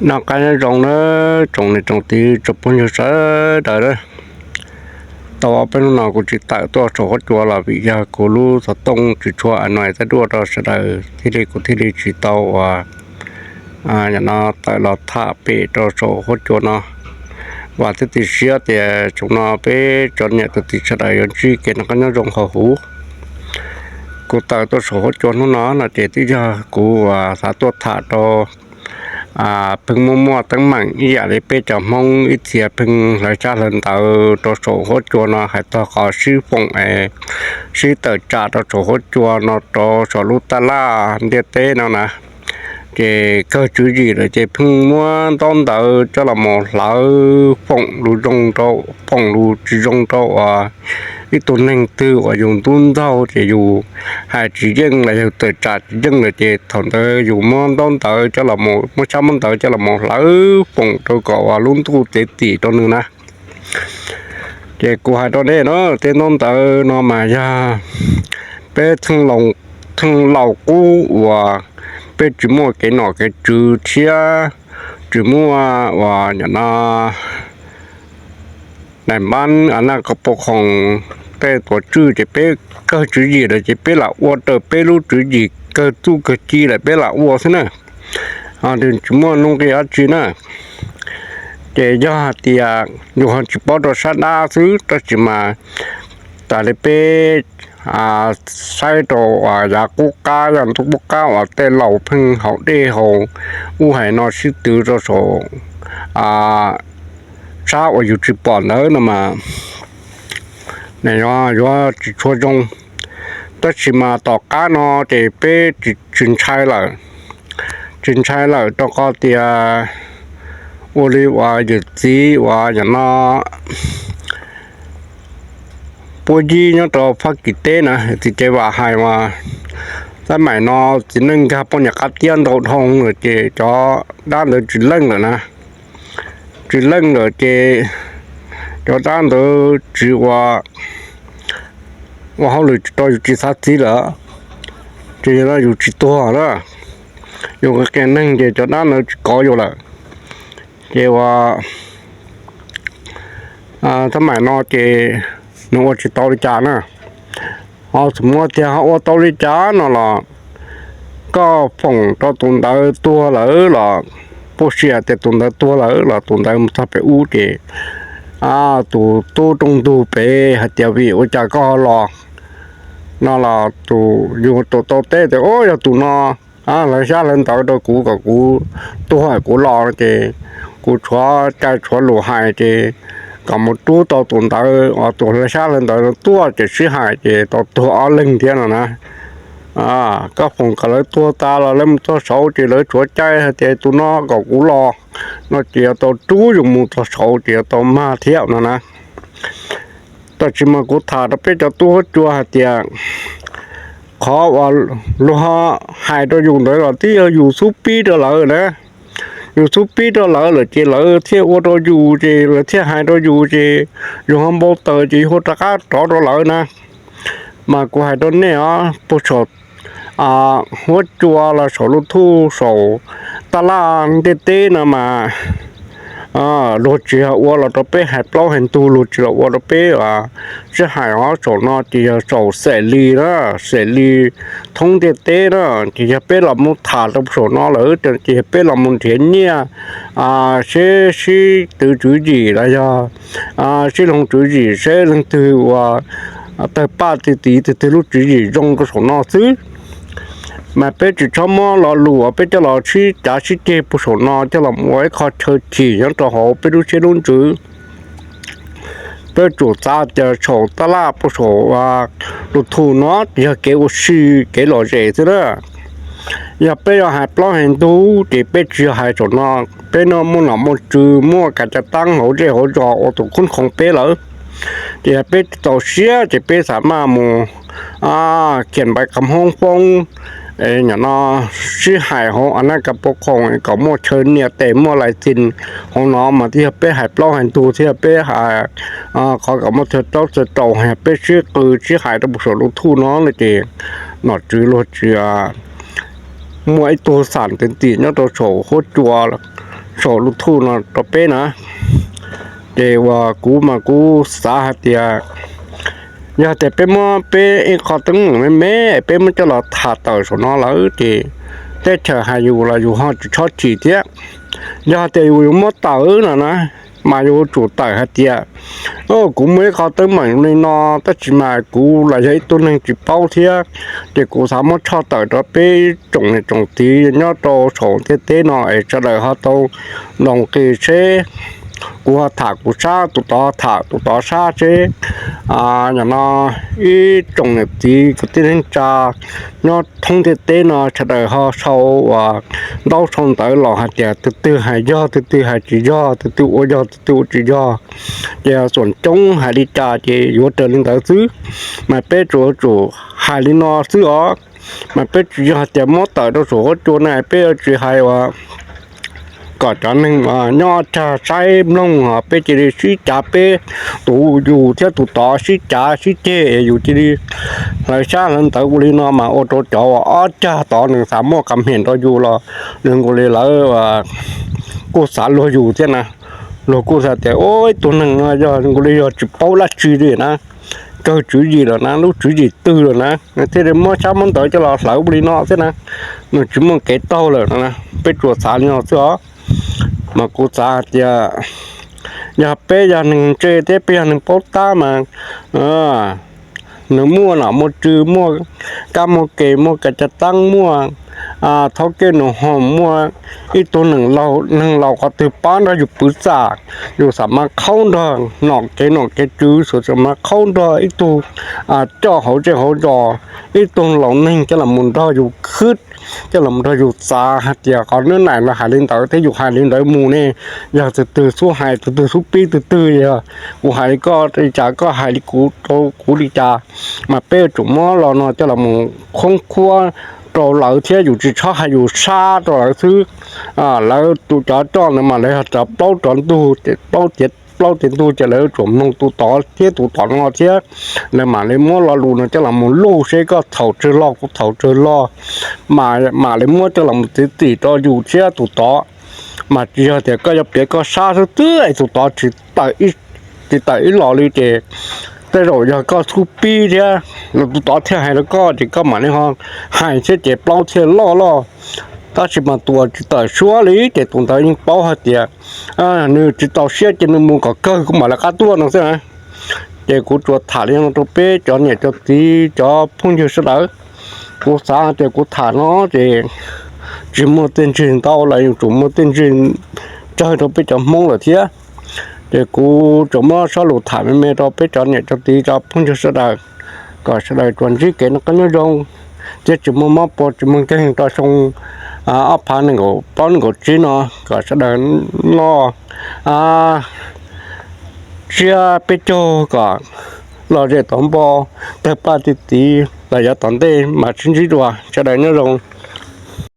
Noj qab nyob zoo nawb tsoom niam tsoom txiv tsoom phooj ywg sawv daws. Tau ob peb hnub no kuv tsis tawm tuaj saum huab cua los vim yog kuv lub xov tooj tsis tshua a no tab duaj rau sawv daws thiaj li kuv thiaj li tsis tau uas no tawm los tham pem rau saum huab cua no. Vam thiab cia siab tias tsoom no peb tsoom niam tsoom txiv sawv daws yuav ntsib kev noj qab nyob zoo hauv huv. Kuv tawm tuaj saum huab cua hnub no no ces twb yog kuv uas xav tuaj tham rau pheej muaj muaj teeb meem ib yam li peb cov Hmoob ib txhia pheej hlawv xyab hlawv ntawv rau saum huab cua no hais txog qhov sib foom es sib tawm tsam rau saum huab cua no rau saum lub taj laj ntiaj teb no na. Ces kawg tswv yim lawm ces pheej muab ntaub ntawv coj los mus hlawv foom lus zoo rau, foom lus tsis zoo rau uas ib tug neeg twg uas yus ntub ntxaug ces yus hais tsis yeej los yog tawm tsam tsis yeej lawm ces thaum ntawd yus muab ntaub ntawv coj los, muab xyab muab ntawv coj los mus hlawv foom rau kom uas lub ntuj txiav txim rau nws na. Ces kuv hais rau nej no, tej ntaub ntawv no mas yog peb theej laus qub uas peb tsis muaj kev nom kev tswv thiab tsis muaj uas nim no daim npab a naj ko pov khoom tej tuav tswj ces peb kawg tswv yim lawm ces peb lam ua raws peb lub tswv yim kawg txuj kawg ci lawm peb lam ua xwb na. Tsis muaj nuj nqis dab tsi na. Ces yog hais tias yus ho tsis paub rau sab dab xwb tab sis mas tas li peb saib rau yav qub qab yog ntuj qub qab uas tej laus pheej haus dej haus ub hais no sib twv rau saum sab uas yus tsis pom ntawd no mas yuav tsis tshua zoo. Tab sis mas tom qab no ces peb tsis ntshai lawm, tsis ntshai lawm rau qhov tias ua li uas yawm txiv uas yam no puab yib nyob rau Fab Kis teb na, txiv Cev Vam hais mas tab maim no txiv neej nkag poj niam qab tiab ntau dhau lawm ces cov dab ntawd tsis leej lawm na. Tsis leej lawm ces cov dab ntawd tsis ua, ua hauj lwm tsis rau yus tsis xav txiv lawm, ces yog no yus tsis tuag na, yus qias neeg ces cov dab ntawd tsis kov yus lawm. Ces ua tab maim no ces nws ua tsis tau li cas na. Ho txawm muaj tias ho ua tau li cas no los koj foom rau tus ntawd tuag lawm los puj sia tias tus ntawd tuag lawm los tus ntawd mus txog pem ub ces tus tub rooj ntug pem hais tias vim ua cas koj ho los no los tus yus tus tau teb tias o yog tus no lawv xyab lawv ntawv rau kuv kom kuv tuag kuv los ces kuv tshuav cai tshuav lus hais ces kom mus rub tau tus ntawd uas tus lawv xyab lawv ntawv tuaj ces sib hais ces tau tuag ob leeg thiab no na. Koj foom kom lawv tuag tas los lawv mus txog saud ces lawv tshuav cai hais tias tus no kom kuv los no ces yuav tau rub yus mus txog saud ces yuav tau mag thiab no na. Tab sis mas kuv tham rau peb cov tub huab cua hais tias qhov uas luag hais rau yus ntawd los twb yog yus xub pib rau lawv na. Yus xub pib rau lawv lawm ces lawv thiaj ua rau yus ces lawv thiaj hais rau yus ces yus ho npau taws ces yus ho rov qab rov rau lawv na. Mas kuv hais rau nej os, puag saum huab cua los saum lub thuj saum taj laj ntiaj teb no mas luag tsis yog ua los rau peb hais plaub hais ntug, luag tsis los ua rau peb sib hais os. Saum no ces yog saum xeem li na, xeem li thoob ntiaj teb na, ces yog peb los mus tham rau saum no lawm ces yog peb los mus nrhiav nyiaj seb sib twv tswv yim los yog sib loog tswv yim seb leej twg uas tawg paj txi tiv twg twg lub tswv yim zoo rau saum no xwb. Mas peb tsis txhob muab lo lus uas peb coj los sib cav sib ceg puag saum no coj los ua ib qho chaw chim nyob rau hauv peb lub siab lub ntsws. Peb tsum xav tias saum taj laj puag saum YouTube no yog kev ua si, kev lom zem xwb na. Yog peb yuav hais plaub hais ntug ces peb tsis yog hais saum no, peb no muaj nom muaj tswv muaj kav cav tab hauv zej hauv zos ua tus khoob khoov peb lawm. Ces yog peb txaus siab ces peb xav maj mus khiam npaiv qhov hmoob foob, nim no sib hais hauv a naj ka pov khoom kom muaj chaw nias tes muaj lais xis hauv no mas thiaj yog peb hais plaub hais ntug thiab peb hais qhov kom muaj chaw taub chaw rau, yog peb sib qw sib hais rau puag saum YouTube no no ces nom tswv luag tsis muaj ib tug xam tev tim nyob rau saum huab cua, saum lub thuj no rau peb na. Ces uas kuv mas kuv xav hais tias yog tias peb muab peb ib qho teeb meem me me peb muab coj los tham tawm saum no lawm ces teb chaws hais yus los yus ho tsis tshov txim thiab. Yog tias yus yuav muab tawm no na, mas yuav tsum tawm hais tias, o, kuv muaj ib qho teeb meem li no, tab sis mas kuv los yog ib tug neeg tsis paub thiab, ces kuv xav muab tshaj tawm rau peb tsoom niam tsoom txiv nyob rau saum ntiaj teb no es sawv daws ho tau ntoos qis seb, kuv ho tham kuv sab, tus tod tham tus tod sab seb, yog no ib tsoom niam txiv kwv tij neej tsa nyob thoob ntiaj teb no sawv daws ho sau uas ntaub sau ntawv los hais tias tus twg hais yog, tus twg hais tsis yog, tus twg ua yog, tus twg ua tsis yog. Ces xuam coob hais li cas ces yuav raws li ntawd xwb. Mas peb tsuas tsum hais li no xwb os. Mas peb tsis yog hais tias muab tawm rau saum huab cua na, peb yuav tsis hais uas kom cov neeg nyob tsag saib mloog os, peb cia li sib cav, peb tus yus thiab tus tod sib cav sib ceg, yus cia li hlawv sab hlawv ntawv ua li no mas ua rau cov uas ob cag tod nws xav muaj qab hmem rau yus los nws nkaus li lawv kuj xav luag yus thiab na. Luag kuj xav tias, o, ib tug neeg no yog nkaus li yog tsis paub dab tsi li na, kawg tswv yim lawm na, lub tswv yim twg lawm na, nws thiaj li muab sab muab ntawv coj los hlawv ua li no thiab na, nws tsis muaj kev taug lawm no na. Peb tsuas xav li no xwb os. Mas kuv xav hais tias yog peb yog neeg ntse thiab peb yog neeg paub tab mas nws muaj nom muaj tswv, muaj kab muaj ke, muaj kav cav taab, muaj thov kej nus hoom, muaj ib tug neeg laus qhov twg pab nrog yus pwv txam, yus xam mas qhaub nrog nom kev nom kev tswv, xam mas qhaub nrog ib tug coj hauv zej hauv zos, ib tug laus neeg coj los mus nrog yus khwb, coj los mus nrog yus xav hais tias qhov nab nais los hais li ntawd thiab yus hais li ntawd mus ne, yog tus twg xub hais tus twg xub pib tus twg, yog kuv hais li koj li cas koj hais li kuv rau kuv li cas. Mas peb yuav tsum muab lo no coj los mus khoob khuab rau lawv thiab yus tsis txhob hais yus sab rau lawv xwb. Lawv tus cov coj ntawd mas lawv yog cov plaub cov ntug, plaub tiav plaub tiav ntug ces lawv yuav tsum mloog tus tod thiab tus tod no thiab. Lawv mam li muab lo lus no coj los mus luj seb koj txhaum tsawg lo kuv txhaum tsawg lo, mam li muab coj los mus txiav txim rau yus thiab tus tod. Mas tsis yog tias koj yuav piav koj sab xwb xwb es tus tod tsis tawm ib los li ces tej zaum yog koj xub pib thiab los tus tod thiaj hais rau koj ces koj mam li ho hais thiab ces plaub thiaj loj loj. Tab sis mas tus uas tsis tawm suab li ces tus ntawd yeej paub hais tias nws tsis txaus siab ces nws mus kom kawg kuv mam li qab tuaj no xwb na. Ces kuv tsuas tham li no rau peb cov niam cov txiv cov phooj ywg sawv daws. Kuv xav tias kuv tham no ces tsis muaj tej ntsig ntau los yuav tsum muaj tej ntsig tsawg rau peb cov Hmoob lawm thiab. Ces kuv tsuas muab zaj lus tham me me rau peb cov niam cov txiv cov phooj ywg sawv daws, kom sawv daws tsuas ntsib kev noj qab nyob zoo thiab tsis muaj mob puas tsis muaj nkeeg rau xyoo ob phav nees nkaum plaub nees nkaum tsib no, kom sawv daws noj tsiab peb caug kom lom zem tau npo tawg paj txi txiv los yav tom ntej mas sib ntsib dua, sawv daws nyob zoo.